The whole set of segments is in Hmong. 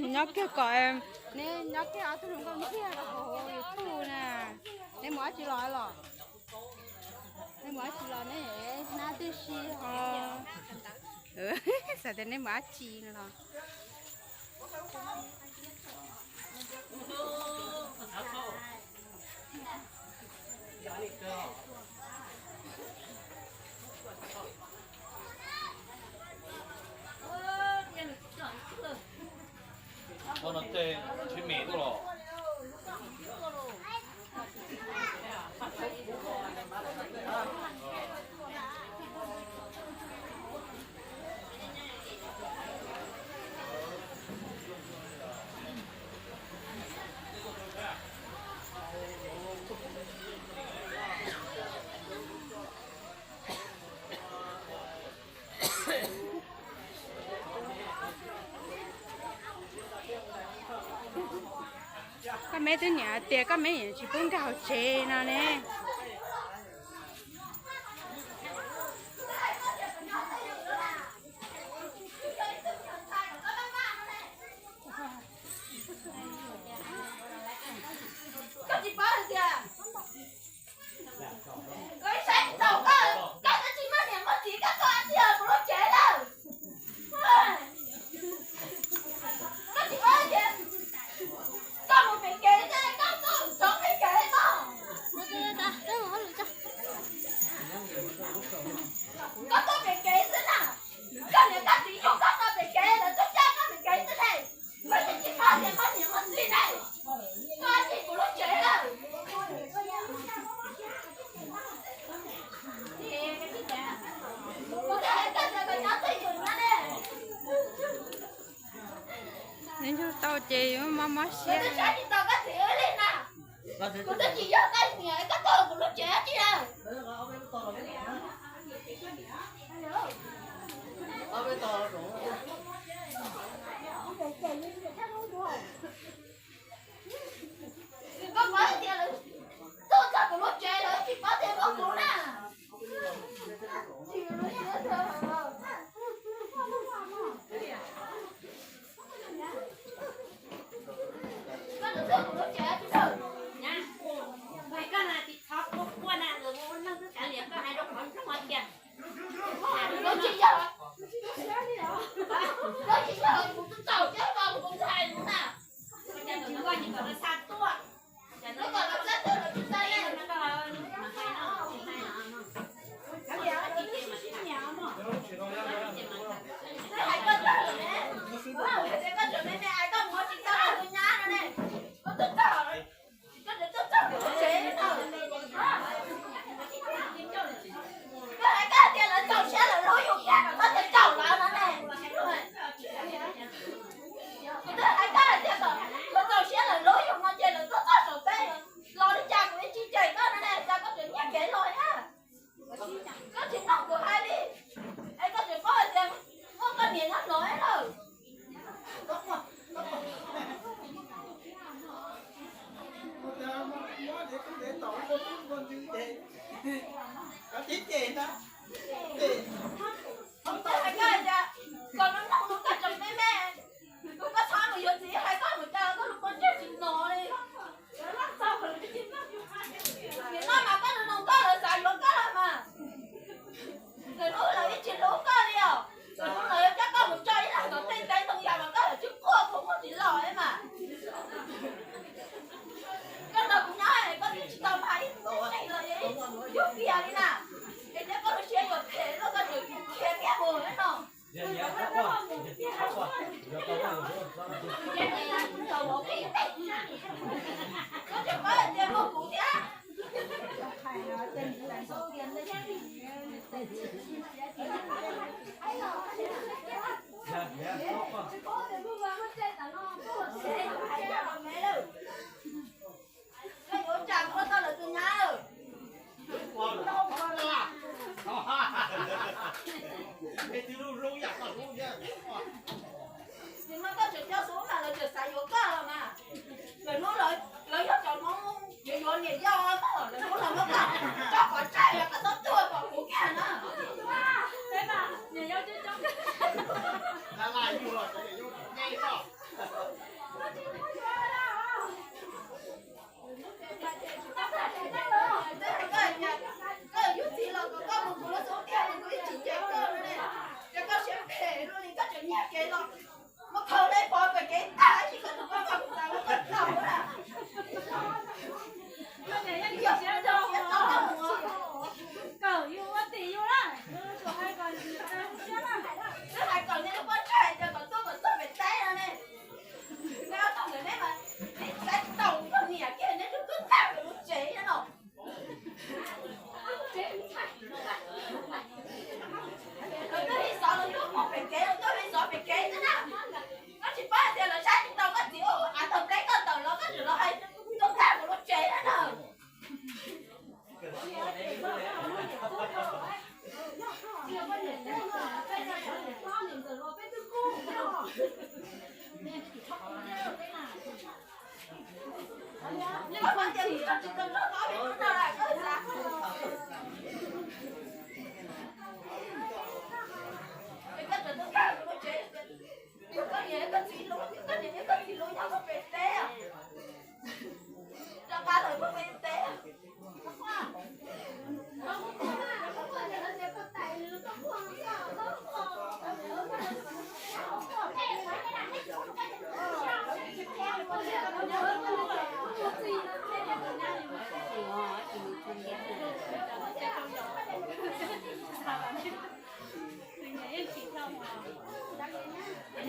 Nyob kiag kom, neb nyob kiag ob tug hluas nkauj kiag los hauv YouTube na. Neb mus dab tsi los los? Neb mus dab tsi los neb hnab tib si ho? Xav tias neb mus dab tsi los. Koj meb twb niam tias koj meb tsis pub nkag hauv tsev no ne. Koj tsis paub hais tias koj ib sab tsis tau koj, koj twb tsis muaj niam muaj txiv, koj tuaj ua dab tsi kuv lub tsev lawm? Koj tsis paub hais tias koj mus pem kev, koj tuaj txog pem kev koj, koj tuaj pem kev xwb na. Koj niam koj txiv yug koj txog pem kev, lawv tuaj coj koj pem kev xwb ne. Koj twb tsis paub tias koj niam muaj txiv ne. Koj ua dab tsi kuv lub tsev lawm? Kuv twb hais koj tias koj nyob twj ywm no ne. Neb nrug tau ces yuav mob mob siab. Kuv twb saib tsis taus koj txiv wb li na. Kuv twb tsis yog koj niam, koj tuaj kuv lub tsev dab tsi lawm? Koj paub tias lawv tuaj txog kuv lub tsev lawv tsis paub tias muaj kuv na. Koj tuaj txog kuv lub tsev tsis tau. Koj na tsis txhob quaj quaj na, lawv ua neeg twb kav liam koj hais rau qhov nroog tias koj tsis yog, koj tsis yog kuv tus txaus thiab mas kuv ntshai kuv na. Koj tsis kom lawv xa tuaj. Koj kom lawv xa tuaj lawv tsis xa li. Hais koj txawj lawm ne, koj tseem me me hais koj mus tsis tau tus nyab no ne, koj twb txog. Koj tseem tuaj txog kuv lub tsev no. Koj hais koj tias lawv txaus siab lawv hlub yus thiab koj tseem txaus lawv no ne. Kuv twb hais koj hais tias kom lawv txaus siab lawv hlub yus no ces lawv tuaj txog saum teb los li cas kuv yeej tsis cem koj no ne, cas koj tseem nyiag kev los thiab. Koj tsis mloog kuv hais li, es koj tseem paub hais tias muaj koj niam nyob no lawm. Kuv twb hais koj hais tias kom mloog mloog koj tseem me me, kuv koj txhob mus yuav txiv hais koj mus cas koj lub pob ntseg tsis hnov li. Nim no mas koj nug nug koj lawv xav yuav koj los mas. Lawv hlub lawv yeej tsis hlub koj li os. Lawv hlub lawv yuav coj koj mus tso ib leeg tom tej teb ntoo yas mas koj yuav tsis quaj khuv muag tsis los mas. Koj nrog kuv nyob koj twb tsis tau mag ib tug tub neeg los yug kiag li na. Es thiab koj lub siab yuav phem luaj koj tseem khiav kiag mus no. Koj tseem paub hais tias muaj kuv thiab. Koj yuav tsam koj tau lawv tus nyab lawm. Tso kom tsaig los koj txhob tuag kom kuv kiag na. Koj yug txiv los kom koj mus kuv lub xub ntiag, kuv ib tsis ncaim koj ne. Ces koj siab phem luaj li, koj tseem nyiag kev los mus khaws li pov pem kev tag, ib sim koj tus koj mus txav koj tau na. Kawm yus ua tim yus na, hais kom nej lub pob ntseg hais tias kom tuaj kom tuaj pem teb no ne. Nej ob tug ntawm neb mas, neb saib tsis taus kuv poj niam kiag, neb twb tuaj tag kuv lub tsev no. Lawv tuaj ib xov los tuaj pem kev, lawv tuaj ib xov pem kev xwb na. Koj tsis paub hais tias lawv saib tsis taus koj txiv ua av tau teb koj tawm los koj tseem los hais tuaj tag kuv lub tsev na.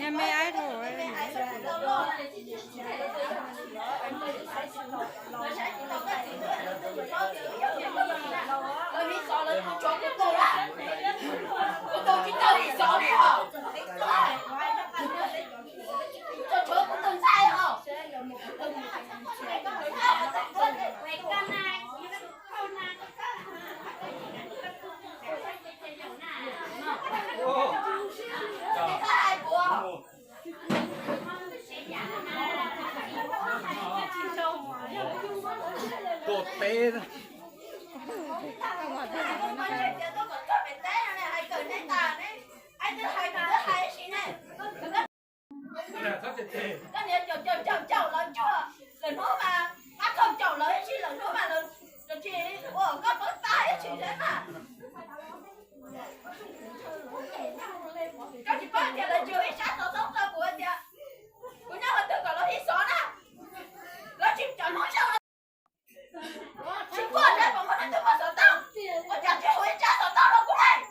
Nyab me aib rau. Tuaj teb. Koj niam caum caum caum caum lawv tsuag, lawv hnub mas, ab, caum caum lawv ib tsi, lawv hnub mas lawv tsis ua koj poob tab ib tsi na. Koj tsis paub tias lawv tsuas ib sab xov tooj rau kuv tias kuv nyob qhov twg kom lawv ib xov na. Lawv tsis cov hnub xyoo tsis quaj ntsej muag muaj neeg twg muaj xov tooj, ua cas tsis hu ib sab xov tooj rau kuv li.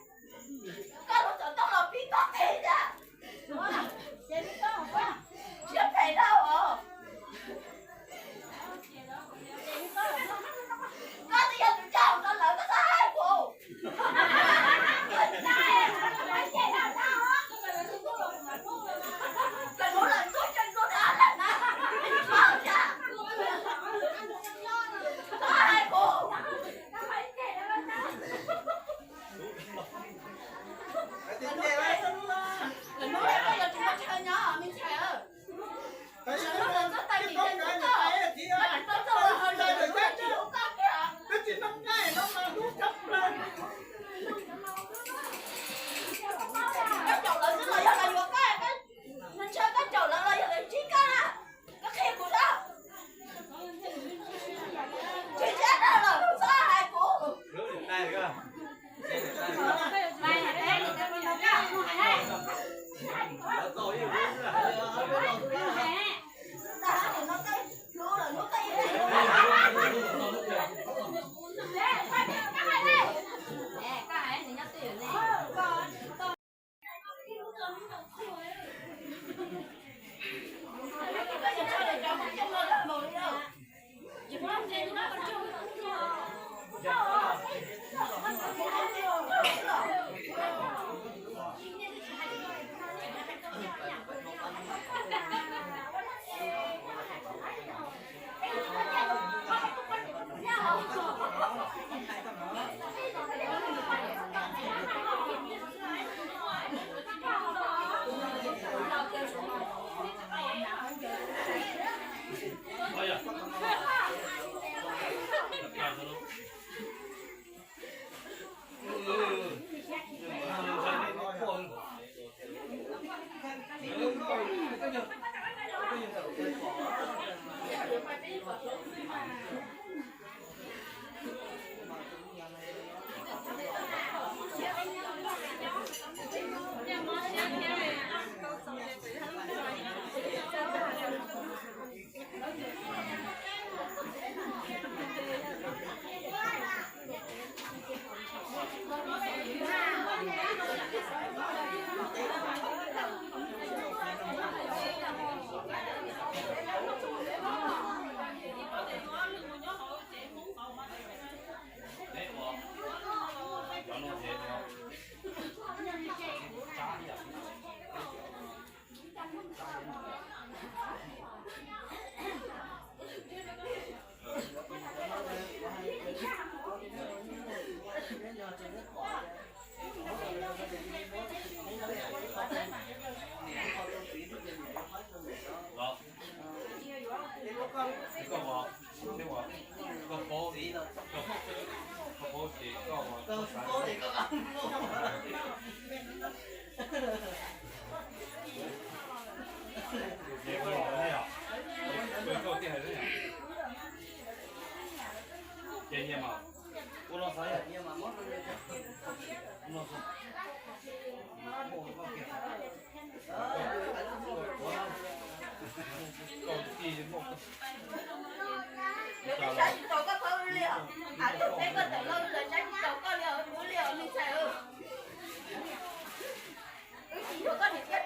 Koj lub xov tooj los pib koj qhia tias siab phem dhau os. Koj twb yog tus coj hauv rau lawv, koj txhob hais kuv. Los, koj ua, koj paub, koj paub ces koj ua, koj xav. Ces koj los ne yom, koj thiaj hais ne yom. Ces nyias mas, ua no xav yom, nyias mas muab rau, ua no xav. Yuav teb sab tsis tau koj qhov li os, av tuaj peb koj tawm no lawv sab tsis tau koj li os, kuv li os me ntxhais. Wb tsis yog koj niam thiab